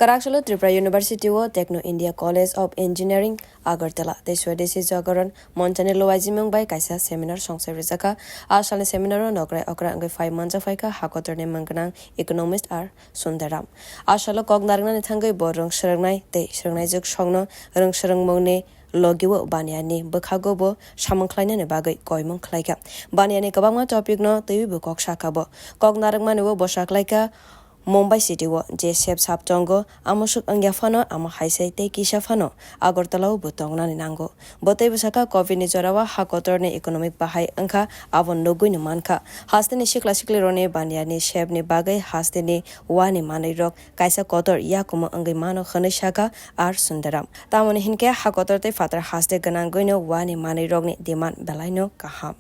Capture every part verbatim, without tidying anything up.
Kwrak salo Tripura University o Techno India College of Engineering Agartala tei Swadeshi Jagaran Monchani luaijimung bai kaisa seminar songchai rijakha. A salni seminar o nokrai okra wngwi phai manjak phaikha hakotorni mungknang economist R Sundaram. A salo kok narwknani thangwi bo rwng swrwngnai tei swrwngnaijwk songno rwng swrwngmungni logi o Baniani bwkhago bo samung khlainani bagwi koimung khlaikha. Baniani kwbangma topic no twiwi bo kok sakha bo. Kok narwkmani o bo saklaikha Mumbai city o je sep sap tongo, amo swk wngya phano, amo hai sai tei kisa phano Agartala o bo tongnani nango. Bo tei bwsakha covid ni jora o ha kotor ni economic bahai wngkha, abo nugwi no mankha. Haste ni sikla sikli roni Baniani sep ni bagwi haste ni wani manwi rok kaisa kotor yakumo wngwi mano hwnwi sakha R Sundaram. Tamoni hinkhe ha kotor tei phatar haste gwnangwino wani manwi rokni demand belaino kaham.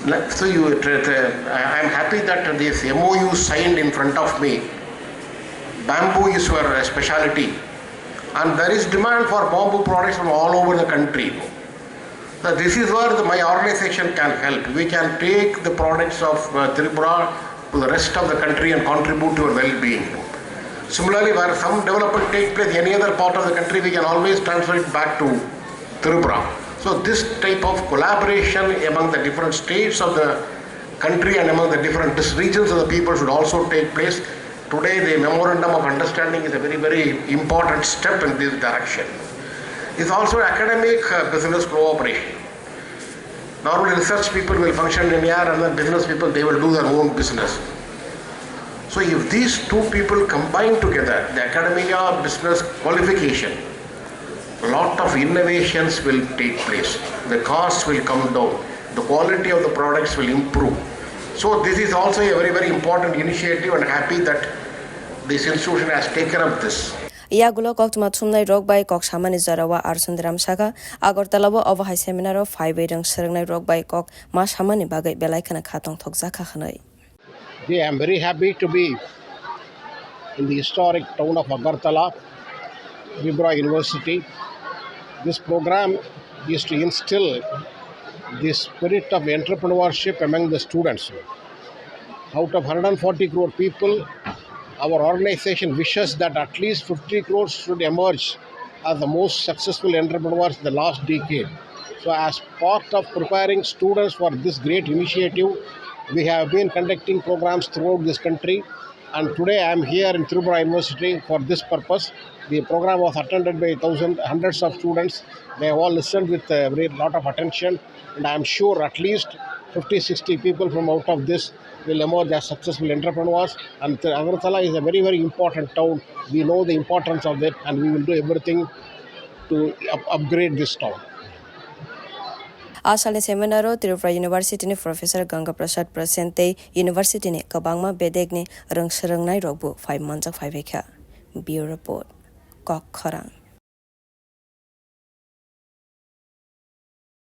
Like, so you, uh, uh, I am happy that this M O U signed in front of me. Bamboo is your specialty, and there is demand for bamboo products from all over the country. So this is where the, my organization can help. We can take the products of, uh, Tripura to the rest of the country and contribute to your well-being. Similarly, where some development take place any other part of the country, we can always transfer it back to Tripura. So this type of collaboration among the different states of the country and among the different dis-, regions of the people should also take place. Today, the memorandum of understanding is a very, very important step in this direction. It's also academic, uh, business cooperation. Normally, research people will function in here, and then business people, they will do their own business. So if these two people combine together, the academia business qualification, a lot of innovations will take place. The costs will come down. The quality of the products will improve. So this is also a very, very important initiative, and happy that this institution has taken up this. Yagulo koktwma thumnai rok bai kok samani jora o R Sundaram sakha, Agartala o obo hai seminar o phaiwi rwng swrwngnai rok bai kok ma samani bagwi belai kheno kha tongthokjakha hwnwi. Today I am very happy to be in the historic town of Agartala, Tripura University. This program is to instill the spirit of entrepreneurship among the students. Out of hundred forty crore people, our organization wishes that at least fifty crores should emerge as the most successful entrepreneurs in the last decade. So, as part of preparing students for this great initiative, we have been conducting programs throughout this country, and today I am here in Tripura University for this purpose. The program was attended by thousands, hundreds of students. They have all listened with a very lot of attention, and I am sure at least fifty, sixty people from out of this will emerge as successful entrepreneurs. And Agartala is a very, very important town. We know the importance of it, and we will do everything to up-, upgrade this town. A salni seminar o Tripura University ni Professor Ganga Prasad Prasen tei University ni kwbangma bedek ni rwng swrwngnai rok bo phai manjak phaibaikha. Bureau Report, Kok Khorang.